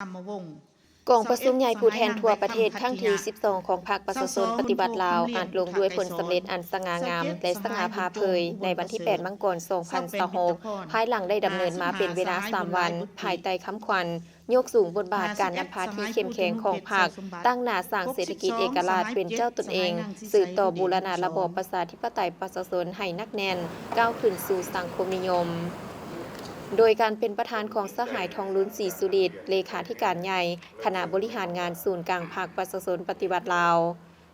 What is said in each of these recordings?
ກອງປະຊຸມໃຫຍ່ຜູ້ແທນທົ່ວປະເທດຄັ້ງທີສິບສອງຂອງພັກປະຊາຊົນປະຕິວັດລາວ ອາດລົງດ້ວຍຜົນສຳເລັດອັນສະຫງ່າງາມ ແລະ ສະຫງ່າຜ່າເຜີຍ ໃນວັນທີແປດ ມັງກອນ ສອງພັນຊາວຫົກ ພາຍຫຼັງໄດ້ດຳເນີນມາເປັນເວລາສາມວັນ ພາຍໃຕ້ຄຳຂວັນ ຍົກສູງບົດບາດການນຳພາທີ່ເຂັ້ມແຂງຂອງພັກ, ຕັ້ງໜ້າສ້າງເສດຖະກິດເອກະລາດເປັນເຈົ້າຕົນເອງ, ສືບຕໍ່ບູລະນະລະບອບປະຊາທິປະໄຕປະຊາຊົນໃຫ້ໜັກແໜ້ນ, ກ້າວຂຶ້ນສູ່ສັງຄົມນິຍົມ. ໂດຍການເປັນປະທານຂອງສະຫາຍ ທອງລຸນ ສີສຸລິດ ເລຂາທິການໃຫຍ່ ຄະນະບໍລິຫານງານສູນກາງພັກປະຊາຊົນປະຕິວັດລາວ,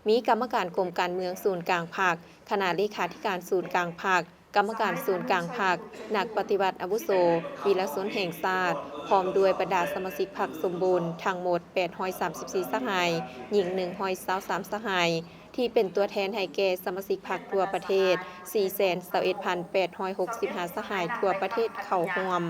ມີກຳມະການກົມການເມືອງສູນກາງພັກ, ຄະນະເລຂາທິການສູນກາງພັກ, ກຳມະການສູນກາງພັກ, ນັກປະຕິວັດອາວຸໂສ, ວີລະຊົນແຫ່ງຊາດ, ພ້ອມດ້ວຍບັນດາສະມາຊິກພັກສົມບູນທັງໝົດແປດຮ້ອຍສາມສິບສີ່ສະຫາຍ, ຍິງໜຶ່ງຮ້ອຍຊາວສາມສະຫາຍ, ທີ່ເປັນຕົວແທນໃຫ້ແກ່ສະມາຊິກພັກທົ່ວປະເທດ ສີ່ແສນຊາວເອັດພັນແປດຮ້ອຍຫົກສິບຫ້າສະຫາຍທົ່ວປະເທດເຂົ້າຮ່ວມ.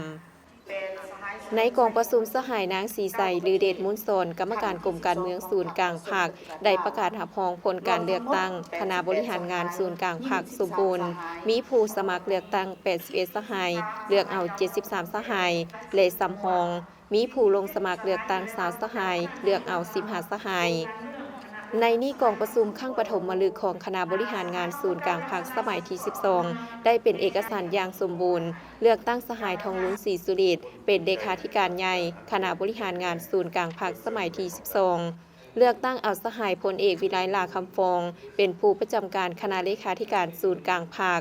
ໃນກອງປະຊຸມ, ສະຫາຍ ນາງ ສີໃສ ລືເດດມູນສອນ ກຳມະການກົມການເມືອງສູນກາງພັກ ໄດ້ປະກາດຮັບຮອງຜົນການເລືອກຕັ້ງຄະນະບໍລິຫານງານສູນກາງພັກສົມບູນ, ມີຜູ້ສະໝັກເລືອກຕັ້ງແປດສິບເອັດສະຫາຍ, ເລືອກເອົາເຈັດສິບສາມສະຫາຍ ແລະ ສຳຮອງ ມີຜູ້ລົງສະໝັກເລືອກຕັ້ງຊາວສະຫາຍ, ເລືອກເອົາສິບຫ້າສະຫາຍ. ໃນນີ້ກອງປະຊຸມຄັ້ງປະຖົມມະລຶກຂອງຄະນະບໍລິຫານງານສູນກາງພັກສະໄໝທີສິບສອງ ໄດ້ເປັນເອກະສັນຢ່າງສົມບູນ, ເລືອກຕັ້ງສະຫາຍ ທອງລຸນ ສີສຸລິດ ເປັນເລຂາທິການໃຫຍ່ຄະນະບໍລິຫານງານສູນກາງພັກສະໄໝທີສິບສອງ, ເລືອກຕັ້ງເອົາສະຫາຍ ພົນເອກ ວິໄລ ຫຼ້າຄຳຟອງ ເປັນຜູ້ປະຈຳການຄະນະເລຂາທິການສູນກາງພັກ.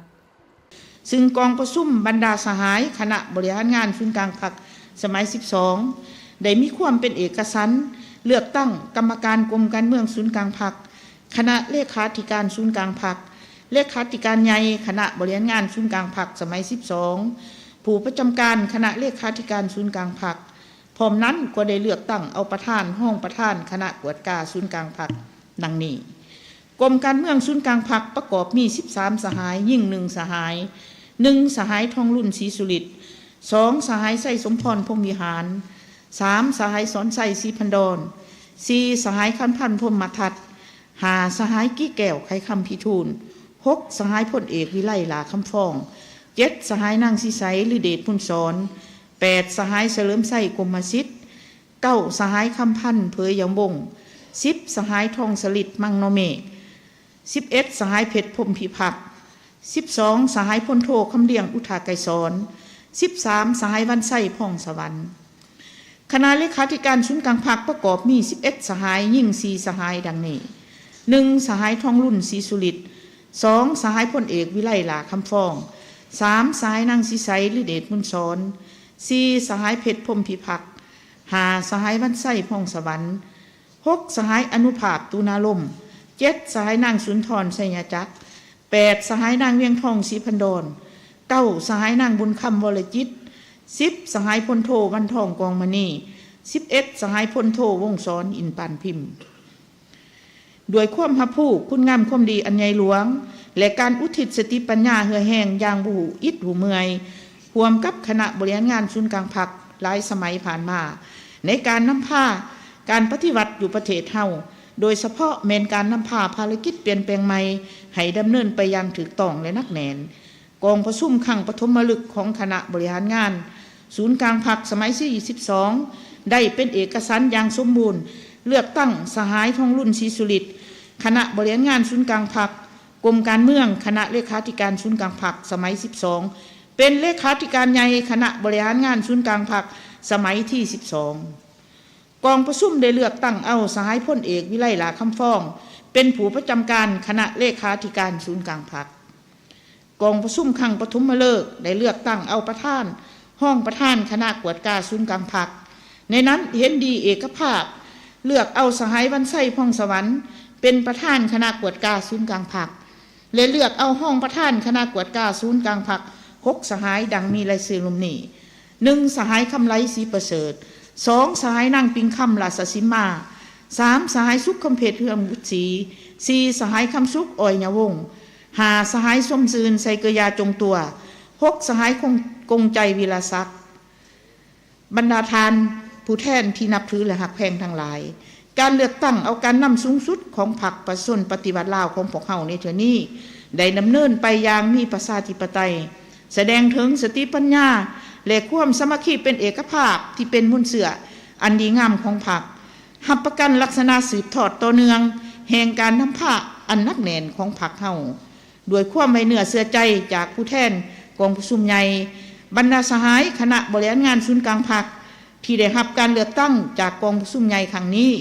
ຊຶ່ງກອງປະຊຸມບັນດາສະຫາຍຄະນະບໍລິຫານງານສູນກາງພັກສະໄໝສິບສອງ ໄດ້ມີຄວາມເປັນເອກະສັນ ເລືອກຕັ້ງກຳມະການກົມການເມືອງສູນກາງພັກ, ຄະນະເລຂາທິການສູນກາງພັກ, ເລຂາທິການໃຫຍ່ຄະນະບໍລິຫານງານສູນກາງພັກສະໄໝສິບສອງ, ຜູ້ປະຈຳການຄະນະເລຂາທິການສູນກາງພັກ, ພ້ອມນັ້ນກໍໄດ້ເລືອກຕັ້ງເອົາປະທານ, ຮອງປະທານຄະນະກວດກາສູນກາງພັກ ດັ່ງນີ້. ກົມການເມືອງສູນກາງພັກປະກອບມີສິບສາມສະຫາຍ, ຍິງໜຶ່ງສະຫາຍ, ໜຶ່ງສະຫາຍ ທອງລຸນ ສີສຸລິດ, ສອງສະຫາຍ ໄຊສົມພອນ ພົມວິຫານ, ສາມສະຫາຍ ສອນໄຊ ສີພັນດອນ, ສີ່ສະຫາຍ ຄຳພັນ ພົມມະທັດ, ຫ້າສະຫາຍ ກີແກ້ວ ໄຂຄຳພິທູນ, ຫົກສະຫາຍ ພົນເອກ ວິໄລ ຫຼ້າຄຳຟອງ, ເຈັດສະຫາຍ ນາງ ສີໃສ ລືເດດມູນສອນ, ແປດສະຫາຍ ສະເຫຼີມໄຊ ກົມມະສິດ, ເກົ້າສະຫາຍ ຄຳພັນ ເຜີຍຢາວົງ, ສິບສະຫາຍ ທອງສະລິດ ມັງນໍເມກ, ສິບເອັດສະຫາຍ ເພັດ ພົມພິພັກ, ສິບສອງສະຫາຍ ພົນໂທ ຄຳລຽງ ອຸທາໄກສອນ, ສິບສາມສະຫາຍ ວັນໄຊ ພອງສະຫວັນ. ຄະນະເລຂາທິການສູນກາງພັກປະກອບມີສິບເອັດສະຫາຍ, ຍິງສີ່ສະຫາຍ ດັ່ງນີ້: ໜຶ່ງສະຫາຍ ທອງລຸນ ສີສຸລິດ, ສອງສະຫາຍ ພົນເອກ ວິໄລ ຫຼ້າຄຳຟອງ, ສາມສະຫາຍ ນາງ ສີໃສ ລືເດດມູນສອນ, ສີ່ສະຫາຍ ເພັດ ພົມພິພັກ, ຫ້າສະຫາຍ ວັນໄຊ ພອງສະຫວັນ, ຫົກສະຫາຍ ອະນຸພາບ ຕູນາລົມ, ເຈັດສະຫາຍ ນາງ ສຸນທອນ ໄຊຍະຈັກ, ແປດສະຫາຍ ນາງ ວຽງທອງ ສີພັນດອນ, ເກົ້າສະຫາຍ ນາງ ບຸນຄຳ ວໍລະຈິດ, ສິບສະຫາຍ ພົນໂທ ວັນທອງ ກອງມະນີ, ສິບເອັດສະຫາຍ ພົນໂທ ວົງສອນ ອິນປານພິມ. ດ້ວຍຄວາມຮັບຮູ້ຄຸນງາມຄວາມດີອັນໃຫຍ່ຫຼວງ ແລະ ການອຸທິດສະຕິປັນຍາເຫື່ອແຮງຢ່າງບໍ່ຮູ້ອິດຮູ້ເມື່ອຍ ຮ່ວມກັບຄະນະບໍລິຫານງານສູນກາງພັກຫຼາຍສະໄໝຜ່ານມາ ໃນການນຳພາການປະຕິວັດຢູ່ປະເທດເຮົາ, ໂດຍສະເພາະແມ່ນການນຳພາພາລະກິດປ່ຽນແປງໃໝ່ໃຫ້ດຳເນີນໄປຢ່າງຖືກຕ້ອງ ແລະ ໜັກແໜ້ນ. ກອງປະຊຸມຄັ້ງປະຖົມມະລຶກຂອງຄະນະບໍລິຫານງານສູນກາງພັກສະໄໝທີສິບສອງ ໄດ້ເປັນເອກະສັນຢ່າງສົມບູນ ເລືອກຕັ້ງສະຫາຍ ທອງລຸນ ສີສຸລິດ ຄະນະບໍລິຫານງານສູນກາງພັກ, ກົມການເມືອງ, ຄະນະເລຂາທິການສູນກາງພັກສະໄໝສິບສອງ ເປັນເລຂາທິການໃຫຍ່ຄະນະບໍລິຫານງານສູນກາງພັກສະໄໝທີສິບສອງ. ກອງປະຊຸມໄດ້ເລືອກຕັ້ງເອົາສະຫາຍ ພົນເອກ ວິໄລ ຫຼ້າຄຳຟອງ ເປັນຜູ້ປະຈຳການຄະນະເລຂາທິການສູນກາງພັກ. ກອງປະຊຸມຄັ້ງປະຖົມມະເລີກໄດ້ເລືອກຕັ້ງເອົາປະທານ, ຮອງປະທານຄະນະກວດກາສູນກາງພັກ. ໃນນັ້ນເຫັນດີເອກະພາບເລືອກເອົາສະຫາຍ ວັນໄຊ ພອງສະຫວັນ ເປັນປະທານຄະນະກວດກາສູນກາງພັກ ແລະ ເລືອກເອົາຮອງປະທານຄະນະກວດກາສູນກາງພັກ ຫົກສະຫາຍ ດັ່ງມີລາຍຊື່ລຸ່ມນີ້: ໜຶ່ງສະຫາຍ ຄຳໄລ ສີປະເສີດ, ສອງສະຫາຍ ນາງ ປິງຄຳ ລາຊະສິມມາ, ສາມສະຫາຍ ສຸກ ຄຳເພັດ ເຮືອງບຸດສີ, ສີ່ສະຫາຍ ຄຳສຸກ ອອຍຍະວົງ, ຫ້າສະຫາຍ ສົມຊື່ນ ໄຊເກີຢາ ຈົງຕົວ, ຫົກສະຫາຍ ກົງ ກົງໃຈ ວິລະສັກ. ບັນດາທ່ານຜູ້ແທນທີ່ນັບຖື ແລະ ຮັກແພງທັງຫຼາຍ, ການເລືອກຕັ້ງເອົາການນຳສູງສຸດຂອງພັກປະຊາຊົນປະຕິວັດລາວຂອງພວກເຮົາໃນເທື່ອນີ້ ໄດ້ດຳເນີນໄປຢ່າງມີປະຊາທິປະໄຕ, ສະແດງເຖິງສະຕິປັນຍາ ແລະ ຄວາມສາມັກຄີເປັນເອກະພາບທີ່ເປັນມູນເຊື້ອ ອັນດີງາມຂອງພັກ, ຮັບປະກັນລັກສະນະສືບທອດຕໍ່ເນື່ອງແຫ່ງການນຳພາອັນໜັກແໜ້ນຂອງພັກເຮົາ. ດ້ວຍຄວາມໄວ້ເນື້ອເຊື່ອໃຈຈາກຜູ້ແທນກອງປະຊຸມໃຫຍ່, ບັນດາສະຫາຍຄະນະບໍລິຫານງານສູນກາງພັກ ທີ່ໄດ້ຮັບການເລືອກຕັ້ງຈາກກອງປະຊຸມໃຫຍ່ຄັ້ງນີ້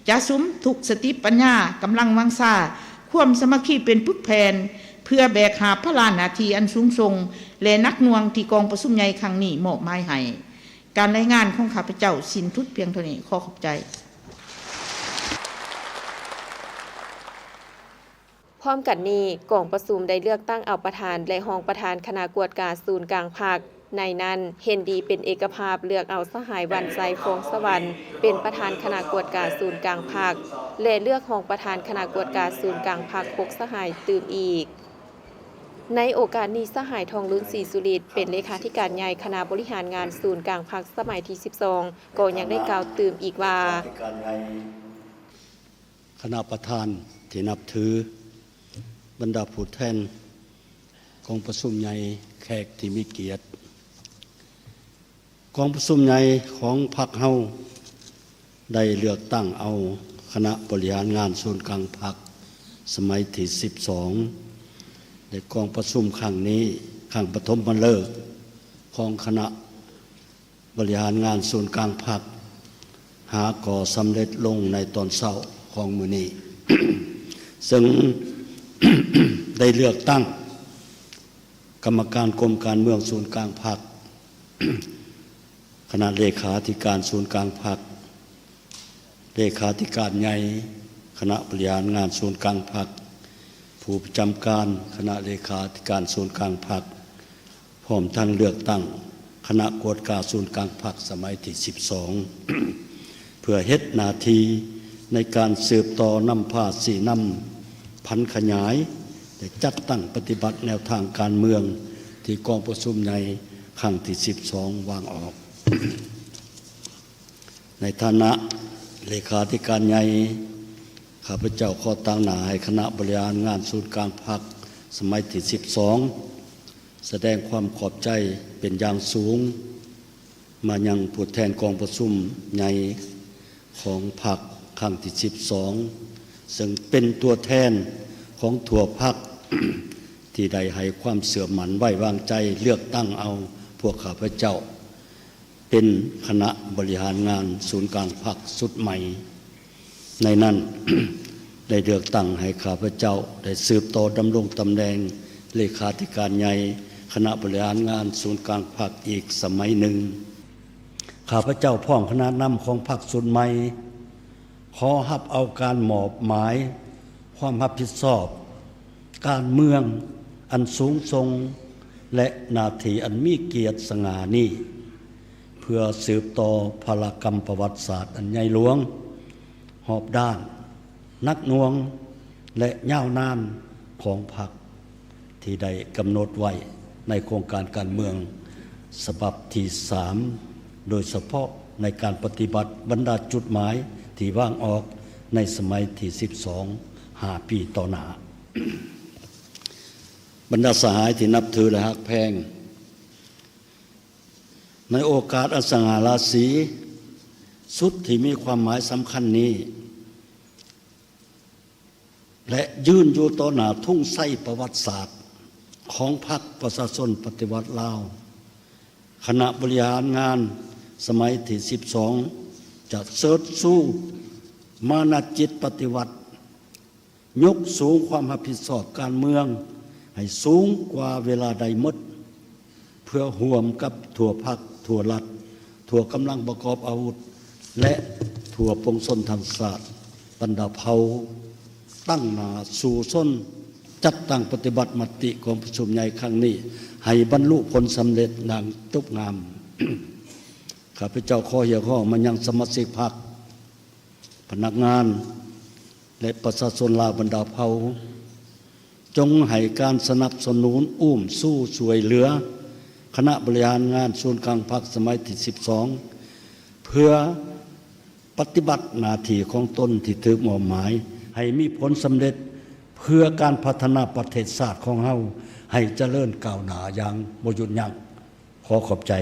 ຈະສຸມທຸກສະຕິປັນຍາ, ກຳລັງວັງຊາ, ຄວາມສາມັກຄີເປັນປຶກແຜ່ນ ເພື່ອແບກຫາບພາລະໜ້າທີ່ອັນສູງສົ່ງ ແລະ ໜັກໜ່ວງທີ່ກອງປະຊຸມໃຫຍ່ຄັ້ງນີ້ມອບໝາຍໃຫ້. ການລາຍງານຂອງຂ້າພະເຈົ້າສິ້ນສຸດພຽງເທົ່ານີ້. ຂໍຂອບໃຈ. ພ້ອມກັນນີ້, ກອງປະຊຸມໄດ້ເລືອກຕັ້ງເອົາປະທານ ແລະ ຮອງປະທານຄະນະກວດກາສູນກາງພັກ. ໃນນັ້ນ, ເຫັນດີເປັນເອກະພາບເລືອກເອົາສະຫາຍ ວັນໄຊ ຟອງສະຫວັນ ເປັນປະທານຄະນະກວດກາສູນກາງພັກ ແລະ ເລືອກຮອງປະທານຄະນະກວດກາສູນກາງພັກ ຫົກສະຫາຍຕື່ມອີກ. ໃນໂອກາດນີ້, ສະຫາຍ ທອງລຸນ ສີສຸລິດ ເປັນເລຂາທິການໃຫຍ່ຄະນະບໍລິຫານງານສູນກາງພັກສະໄໝທີສິບສອງ ກໍຍັງໄດ້ກ່າວຕື່ມອີກວ່າ, ຄະນະປະທານທີ່ນັບຖື, ບັນດາຜູ້ແທນກອງປະຊຸມໃຫຍ່, ແຂກທີ່ມີກຽດ, ກອງປະຊຸມໃຫຍ່ຂອງພັກເຮົາໄດ້ເລືອກຕັ້ງເອົາຄະນະບໍລິຫານງານສູນກາງພັກສະໄໝທີສິບສອງ ແລະ ກອງປະຊຸມຄັ້ງນີ້, ຄັ້ງປະຖົມມະເລີກຂອງຄະນະ ບໍລິຫານງານສູນກາງພັກ ຫາກໍສຳເລັດລົງໃນຕອນເຊົ້າຂອງມື້ນີ້ ເຊິ່ງ ໄດ້ເລືອກຕັ້ງກຳມະການກົມການເມືອງສູນກາງພັກ, ຄະນະເລຂາທິການສູນກາງພັກ, ເລຂາທິການໃຫຍ່ຄະນະບໍລິຫານງານສູນກາງພັກ, ຜູ້ປະຈຳການຄະນະເລຂາທິການສູນກາງພັກ, ພ້ອມທັງເລືອກຕັ້ງຄະນະກວດກາສູນກາງພັກສະໄໝທີສິບສອງ ເພື່ອເຮັດໜ້າທີ່ໃນການສືບຕໍ່ນຳພາຊີ້ນຳຜັນຂະຫຍາຍ ແລະ ຈັດຕັ້ງປະຕິບັດແນວທາງການເມືອງທີ່ກອງປະຊຸມໃຫຍ່ຄັ້ງທີສິບສອງວາງອອກ. ໃນຖານະເລຂາທິການໃຫຍ່, ຂ້າພະເຈົ້າຂໍຕາງໜ້າໃຫ້ຄະນະບໍລິຫານງານສູນກາງພັກສະໄໝທີສິບສອງ ສະແດງຄວາມຂອບໃຈເປັນຢ່າງສູງມາຍັງຜູ້ແທນກອງປະຊຸມໃຫຍ່ຂອງພັກຄັ້ງທີສິບສອງ ເຊິ່ງເປັນຕົວແທນຂອງທົ່ວພັກ ທີ່ໄດ້ໃຫ້ຄວາມເຊື່ອໝັ້ນໄວ້ວາງໃຈເລືອກຕັ້ງເອົາພວກຂ້າພະເຈົ້າ ເປັນຄະນະບໍລິຫານງານສູນກາງພັກຊຸດໃໝ່. ໃນນັ້ນ ໄດ້ເລືອກຕັ້ງໃຫ້ຂ້າພະເຈົ້າໄດ້ສືບຕໍ່ດຳລົງຕຳແໜ່ງເລຂາທິການໃຫຍ່ຄະນະບໍລິຫານງານສູນກາງພັກອີກສະໄໝໜຶ່ງ. ຂ້າພະເຈົ້າພ້ອມຄະນະນຳຂອງພັກຊຸດໃໝ່ ຂໍຮັບເອົາການມອບໝາຍຄວາມຮັບຜິດຊອບການເມືອງອັນສູງສົ່ງ ແລະ ໜ້າທີ່ອັນມີກຽດສະຫງ່ານີ້ ເພື່ອສືບຕໍ່ພາລະກຳປະຫວັດສາດອັນໃຫຍ່ຫຼວງ, ຮອບດ້ານ, ໜັກໜ່ວງ ແລະ ຍາວນານຂອງພັກ ທີ່ໄດ້ກຳນົດໄວ້ໃນໂຄງການການເມືອງສະບັບທີສາມ ໂດຍສະເພາະໃນການປະຕິບັດບັນດາຈຸດໝາຍທີ່ວາງອອກໃນສະໄໝທີສິບສອງ ຫ້າປີຕໍ່ໜ້າ. ບັນດາສະຫາຍທີ່ນັບຖື ແລະ ຮັກແພງ, ໃນໂອກາດອັນສະຫງ່າລາສີສຸດທີ່ມີຄວາມໝາຍສຳຄັນນີ້ ແລະ ຢືນຢູ່ຕໍ່ໜ້າທຸງໄຊປະຫວັດສາດຂອງພັກປະຊາຊົນປະຕິວັດລາວ, ຄະນະບໍລິຫານງານສະໄໝທີສິບສອງ ຈະເຊີດຊູມານະຈິດປະຕິວັດ, ຍົກສູງຄວາມຮັບຜິດຊອບການເມືອງໃຫ້ສູງກວ່າເວລາໃດໝົດ, ເພື່ອຮ່ວມກັບທົ່ວພັກ, ທົ່ວລັດ, ທົ່ວກຳລັງປະກອບອາວຸດ ແລະ ທົ່ວປວງຊົນທັງຊາດ, ບັນດາເຜົ່າ, ຕັ້ງໜ້າສູ້ຊົນ, ຈັດຕັ້ງປະຕິບັດມະຕິກອງປະຊຸມໃຫຍ່ຄັ້ງນີ້ ໃຫ້ບັນລຸຜົນສຳເລັດຢ່າງຈົບງາມ. ຂ້າພະເຈົ້າຂໍຮຽກຮ້ອງມາຍັງສະມາຊິກພັກ, ພະນັກງານ ແລະ ປະຊາຊົນລາວບັນດາເຜົ່າ, ຈົ່ງໃຫ້ການສະໜັບສະໜູນ, ອຸ້ມຊູ, ຊ່ວຍເຫຼືອຄະນະບໍລິຫານງານສູນກາງພັກສະໄໝທີສິບສອງ ເພື່ອປະຕິບັດໜ້າທີ່ຂອງຕົນທີ່ຖືກມອບໝາຍໃຫ້ມີຜົນສຳເລັດ, ເພື່ອການພັດທະນາປະເທດຊາດຂອງເຮົາໃຫ້ຈະເລີນກ້າວໜ້າຢ່າງບໍ່ຢຸດຢັ້ງ. ຂໍຂອບໃຈ.